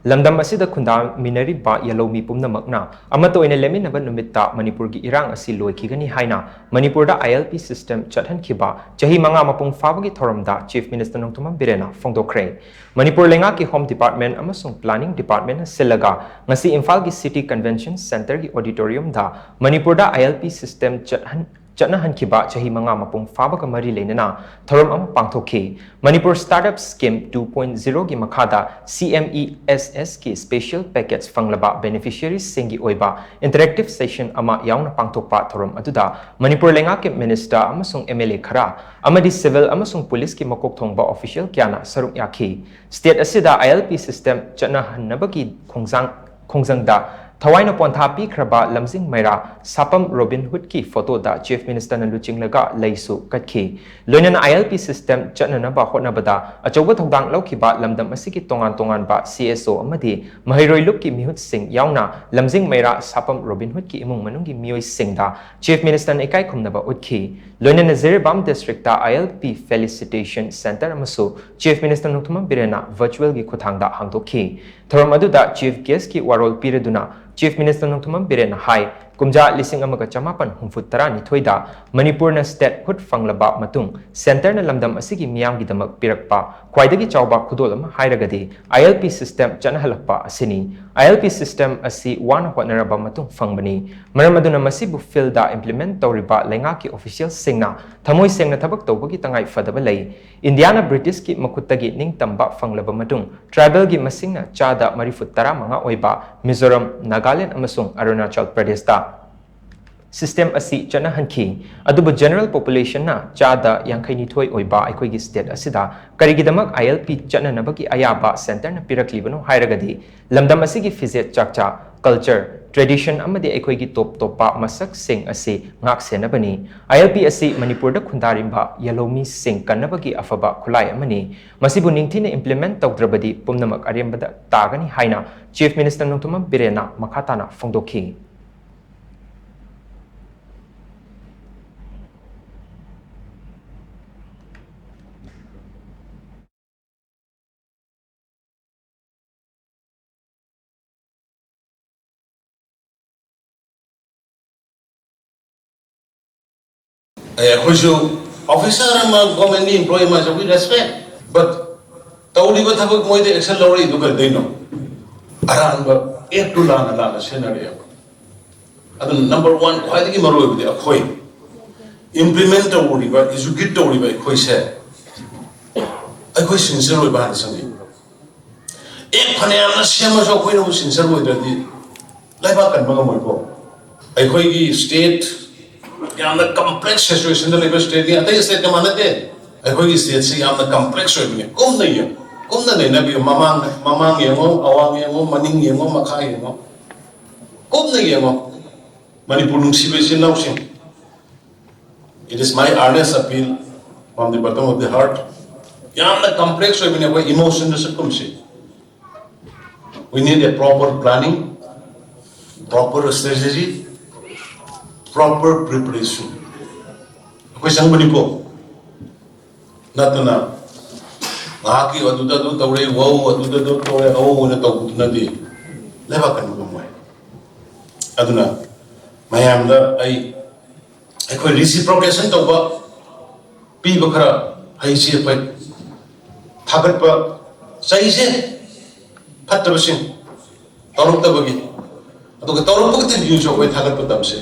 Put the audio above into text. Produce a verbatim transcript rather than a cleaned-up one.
ꯂꯝꯗꯝ ꯑꯁꯤꯗ ꯈꯨꯟꯗꯥꯃꯤꯟꯅꯔꯤꯕ ꯌꯦꯜꯍꯧꯃꯤ ꯄꯨꯝꯅꯃꯛꯅ ꯑꯃꯠꯇ ꯑꯣꯏꯅ ꯂꯦꯞꯃꯤꯟꯅꯕ ꯅꯨꯃꯤꯠꯇ ꯃꯅꯤꯄꯨꯔꯒꯤ ꯏꯔꯥꯡ ꯑꯁꯤ ꯂꯣꯏꯈꯤꯒꯅꯤ ꯍꯥꯏꯅ ꯃꯅꯤꯄꯨꯔꯗ ILP system ꯆꯠꯍꯟꯈꯤꯕ ꯆꯍꯤ ꯃꯉꯥ ꯃꯄꯨꯡ ꯐꯥꯕꯒꯤ ꯊꯧꯔꯝꯗ Chief Minister ꯅꯣꯡꯊꯣꯝꯕꯝ ꯕꯤꯔꯦꯟꯅ ꯐꯣꯡꯗꯣꯛꯈ꯭ꯔꯦ꯫ ꯃꯅꯤꯄꯨꯔ ꯂꯩꯉꯥꯛꯀꯤ Home Department ꯑꯃꯁꯨꯡ Planning Department ꯅ ꯁꯤꯜꯂꯒ ꯉꯁꯤ ꯏꯝꯐꯥꯜꯒꯤ City Convention Center ꯒꯤ auditorium ꯗ ꯃꯅꯤꯄꯨꯔꯗ ILP system ꯆꯠꯍꯟ-, ꯆꯠꯅꯍꯟꯈꯤꯕ ꯆꯍꯤ ꯃꯉꯥ ꯃꯄꯨꯡ ꯐꯥꯕꯒ ꯃꯔꯤ ꯂꯩꯅꯅ ꯊꯧꯔꯝ ꯑꯃ ꯄꯥꯡꯊꯣꯛꯈꯤ꯫ Manipur Startup Scheme two point zero ꯒꯤ ꯃꯈꯥꯗ CMESS ꯀꯤ special package ꯐꯪꯂꯕ beneficiaries ꯁꯤꯡꯒꯤ ꯑꯣꯏꯕ interactive session ꯑꯃ ꯌꯥꯎꯅ ꯄꯥꯡꯊꯣꯛꯄ ꯊꯧꯔꯝ ꯑꯗꯨꯗ ꯃꯅꯤꯄꯨꯔ ꯂꯩꯉꯥꯛꯀꯤ minister ꯑꯃꯁꯨꯡ MLA ꯈꯔ ꯑꯃꯗꯤ civil ꯑꯃꯁꯨꯡ ꯄꯨꯂꯤꯁꯀꯤ ꯃꯀꯣꯛ ꯊꯣꯡꯕ official ꯀꯌꯥꯅ ꯁꯔꯨꯛ ꯌꯥꯈꯤ꯫ State ꯑꯁꯤꯗ ILP system ꯆꯠꯅꯍꯟꯅꯕꯒꯤ ꯈꯣꯡꯖꯥꯡ-, ꯈꯣꯡꯖꯪꯗ ꯊꯋꯥꯏꯅ ꯄꯣꯟꯊꯥ ꯄꯤꯈ꯭ꯔꯕ ꯂꯝꯖꯤꯡ ꯃꯩꯔꯥ ꯁꯥꯄꯝ ꯔꯣꯕꯤꯟ ꯍꯨꯗꯀꯤ photo ꯗ Chief Minister ꯅ ꯂꯨꯆꯤꯡꯂꯒ ꯂꯩꯁꯨ ꯀꯠꯈꯤ꯫ ꯂꯣꯏꯅꯅ ILP system ꯆꯠꯅꯅꯕ ꯍꯣꯠꯅꯕꯗ ꯑꯆꯧꯕ ꯊꯧꯗꯥꯡ ꯂꯧꯈꯤꯕ ꯂꯝꯗꯝ ꯑꯁꯤꯒꯤ ꯇꯣꯉꯥꯟ ꯇꯣꯉꯥꯟꯕ CSO ꯑꯃꯗꯤ ꯃꯍꯩꯔꯣꯏ ꯂꯨꯞꯀꯤ ꯃꯤꯍꯨꯠꯁꯤꯡ ꯌꯥꯎꯅ ꯂꯝꯖꯤꯡ ꯃꯩꯔꯥ ꯁꯥꯄꯝ ꯔꯣꯕꯤꯟ ꯍꯨꯗꯀꯤ ꯏꯃꯨꯡ ꯃꯅꯨꯡꯒꯤ ꯃꯤꯑꯣꯏꯁꯤꯡꯗ Chief Minister ꯅ ꯏꯀꯥꯏ ꯈꯨꯝꯅꯕ ꯎꯠꯈꯤ꯫ ꯂꯣꯏꯅꯅ ꯖꯤꯔꯤꯕꯥꯝ district ꯇ ILP Felicitation Center ꯑꯃꯁꯨ Chief Minister ꯅꯣꯡꯊꯣꯝꯕꯝ ꯕꯤꯔꯦꯟꯅ virtual ꯒꯤ ꯈꯨꯠꯊꯥꯡꯗ ꯍꯥꯡꯗꯣꯛꯈꯤ꯫ ꯊꯧꯔꯝ ꯑꯗꯨꯗ Chief Guest ꯀꯤ ꯋꯥꯔꯣꯜ ꯄꯤꯔꯗꯨꯅ Chief Minister ꯅꯣꯡꯊꯣꯝꯕꯝ ꯕꯤꯔꯦꯟꯅ ꯍꯥꯏ, ꯀꯨꯝꯖꯥ ꯂꯤꯁꯤꯡ ꯑꯃꯒ ꯆꯃꯥꯄꯟ ꯍꯨꯝꯐꯨ ꯇꯔꯥꯅꯤꯊꯣꯏꯗ ꯃꯅꯤꯄꯨꯔꯅ statehood ꯐꯪꯂꯕ ꯃꯇꯨꯡ Centre ꯅ ꯂꯝꯗꯝ ꯑꯁꯤꯒꯤ ꯃꯤꯌꯥꯝꯒꯤꯗꯃꯛ ꯄꯤꯔꯛꯄ ꯈ꯭ꯋꯥꯏꯗꯒꯤ ꯆꯥꯎꯕ ꯈꯨꯗꯣꯜ ꯑꯃ ꯍꯥꯏꯔꯒꯗꯤ ILP system ꯆꯠꯅꯍꯜꯂꯛꯄ ꯑꯁꯤꯅꯤ꯫ ILP system ꯑꯁꯤ ꯋꯥꯅ ꯍꯣꯠꯅꯔꯕ ꯃꯇꯨꯡ ꯐꯪꯕꯅꯤ꯫ ꯃꯔꯝ ꯑꯗꯨꯅ ꯃꯁꯤꯕꯨ field ꯗ implement ꯇꯧꯔꯤꯕ ꯂꯩꯉꯥꯛꯀꯤ official ꯁꯤꯡꯅ ꯊꯃꯣꯏ ꯁꯦꯡꯅ ꯊꯕꯛ ꯇꯧꯕꯒꯤ ꯇꯉꯥꯏ ꯐꯗꯕ ꯂꯩ꯫ ꯏꯟꯗꯤꯌꯥꯅ British ꯀꯤ ꯃꯈꯨꯠꯇꯒꯤ ꯅꯤꯡꯇꯝꯕ ꯐꯪꯂꯕ ꯃꯇꯨꯡ tribal ꯒꯤ ꯃꯁꯤꯡꯅ ꯆꯥꯗ ꯃꯔꯤꯐꯨ ꯇꯔꯥ ꯃꯉꯥ ꯑꯣꯏꯕ ꯃꯤꯖꯣꯔꯥꯝ, ꯅꯥꯒꯥꯂꯦꯟ ꯑꯃꯁꯨꯡ ꯑꯔꯨꯅꯥꯆꯜ ꯄ꯭ꯔꯗꯦꯁꯇ system ꯑꯁꯤ ꯆꯠꯅꯍꯟꯈꯤ꯫ ꯑꯗꯨꯕꯨ general population ꯅ ꯆꯥꯗ ꯌꯥꯡꯈꯩ ꯅꯤꯊꯣꯏ ꯑꯣꯏꯕ ꯑꯩꯈꯣꯏꯒꯤ state ꯑꯁꯤꯗ ꯀꯔꯤꯒꯤꯗꯃꯛ ILP ꯆꯠꯅꯅꯕꯒꯤ ꯑꯌꯥꯕ Centre ꯅ ꯄꯤꯔꯛꯂꯤꯕꯅꯣ ꯍꯥꯏꯔꯒꯗꯤ, ꯂꯝꯗꯝ ꯑꯁꯤꯒꯤ ꯐꯤꯖꯦꯠ ꯆꯥꯛꯆꯥ, culture, tradition ꯑꯃꯗꯤ ꯑꯩꯈꯣꯏꯒꯤ ꯇꯣꯞ ꯇꯣꯞꯄ ꯃꯁꯛꯁꯤꯡ ꯑꯁꯤ ꯉꯥꯛ ꯁꯦꯟꯅꯕꯅꯤ꯫ ILP ꯑꯁꯤ ꯃꯅꯤꯄꯨꯔꯗ ꯈꯨꯟꯗꯥꯔꯤꯕ ꯌꯦꯜꯍꯧꯃꯤꯁꯤꯡ ꯀꯟꯅꯕꯒꯤ ꯑꯐꯕ ꯈꯨꯠꯂꯥꯏ ꯑꯃꯅꯤ꯫ ꯃꯁꯤꯕꯨ ꯅꯤꯡꯊꯤꯅ implement ꯇꯧꯗ꯭ꯔꯕꯗꯤ ꯄꯨꯝꯅꯃꯛ ꯑꯔꯦꯝꯕꯗ ꯇꯥꯒꯅꯤ ꯍꯥꯏꯅ Chief Minister ꯅꯣꯡꯊꯣꯝꯕꯝ ꯕꯤꯔꯦꯟꯅ ꯃꯈꯥ ꯇꯥꯅ ꯐꯣꯡꯗꯣꯛꯈꯤ꯫ ꯑꯩꯈꯣꯏꯁꯨ officer ꯑꯃ, government employee ꯑꯃꯁꯨ we respect, but ꯇꯧꯔꯤꯕ ꯊꯕꯛ ꯃꯣꯏꯗ action ꯂꯧꯔꯛꯏꯗꯨ ꯀꯔꯤꯗꯩꯅꯣ? ꯑꯔꯥꯟꯕ act ꯇꯨ ꯂꯥꯟꯅ ꯂꯥꯟꯅ ꯁꯤꯖꯤꯟꯅꯔꯛꯑꯦꯕ꯫ ꯑꯗꯨꯅ number one, ꯈ꯭ꯋꯥꯏꯗꯒꯤ ꯃꯔꯨꯑꯣꯏꯕꯗꯤ ꯑꯩꯈꯣꯏ implement ꯇꯧꯔꯤꯕ, execute ꯇꯧꯔꯤꯕ ꯑꯩꯈꯣꯏꯁꯦ, ꯑꯩꯈꯣꯏ sincere ꯑꯣꯏꯕ ꯍꯥꯟꯅ ꯆꯪꯉꯤ꯫ Act ꯐꯅꯌꯥꯝꯅ ꯁꯦꯝꯃꯁꯨ ꯑꯩꯈꯣꯏꯅꯕꯨ sincere ꯑꯣꯏꯗ꯭ꯔꯗꯤ ꯂꯩꯕꯥꯛ ꯀꯟꯕ ꯉꯝꯃꯣꯏꯀꯣ꯫ ꯑꯩꯈꯣꯏꯒꯤ state ꯌꯥꯝꯅ complex situationꯗ ꯂꯩꯕ stateꯅꯤ, ꯑꯇꯩ stateꯀ ꯃꯥꯟꯅꯗꯦ꯫ ꯑꯩꯈꯣꯏꯒꯤ stateꯁꯤ ꯌꯥꯝꯅ complex ꯑꯣꯏꯕꯅꯤ꯫ ꯀꯨꯞꯅ ꯌꯦꯡꯉꯨ, ꯀꯨꯞꯅ ꯅꯩꯅꯕꯤꯌꯨ꯫ ꯃꯃꯥꯡ, ꯃꯃꯥꯡ ꯌꯦꯡꯉꯨ, ꯑꯋꯥꯡ ꯌꯦꯡꯉꯨ, ꯃꯅꯤꯡ ꯌꯦꯡꯉꯨ, ꯃꯈꯥ ꯌꯦꯡꯉꯨ, ꯀꯨꯞꯅ ꯌꯦꯡꯉꯨ꯫ ꯃꯅꯤꯄꯨꯔ ꯅꯨꯡꯁꯤꯕ ꯏꯆꯤꯜ ꯏꯅꯥꯎꯁꯤꯡ, it is my earnest appeal from the bottom of the heart. ꯌꯥꯝꯅ complex ꯑꯣꯏꯕꯅꯤ꯫ ꯑꯩꯈꯣꯏ emotionꯗ ꯆꯠꯀꯨꯝꯁꯤ꯫ We need a proper planning, proper strategy, proper preparation. ꯑꯩꯈꯣꯏ ꯆꯪꯕꯅꯤꯀꯣ꯫ ꯅꯠꯇꯅ ꯉꯥꯏꯍꯥꯛꯀꯤ ꯑꯗꯨꯗ ꯑꯗꯨ ꯇꯧꯔꯦ, ꯋꯧ, ꯑꯗꯨꯗ ꯑꯗꯨ ꯇꯧꯔꯦ, ꯍꯧ ꯑꯅ ꯇꯧꯕꯗꯨꯅꯗꯤ ꯂꯩꯕꯥꯛ ꯀꯟꯕ ꯉꯝꯃꯣꯏ꯫ ꯑꯗꯨꯅ ꯃꯌꯥꯝꯗ ꯑꯩ, ꯑꯩꯈꯣꯏ reciprocation ꯇꯧꯕ, ꯄꯤꯕ ꯈꯔ ꯍꯩꯁꯤ ꯑꯩꯈꯣꯏ ꯊꯥꯒꯠꯄ, ꯆꯩꯁꯦ ꯐꯠꯇꯕꯁꯤꯡ ꯇꯧꯔꯛꯇꯕꯒꯤ, ꯑꯗꯨꯒ ꯇꯧꯔꯛꯄꯒꯤ ꯇꯤꯟꯕꯤꯌꯨꯁꯨ ꯑꯩꯈꯣꯏ ꯊꯥꯒꯠꯄ ꯇꯝꯁꯦ꯫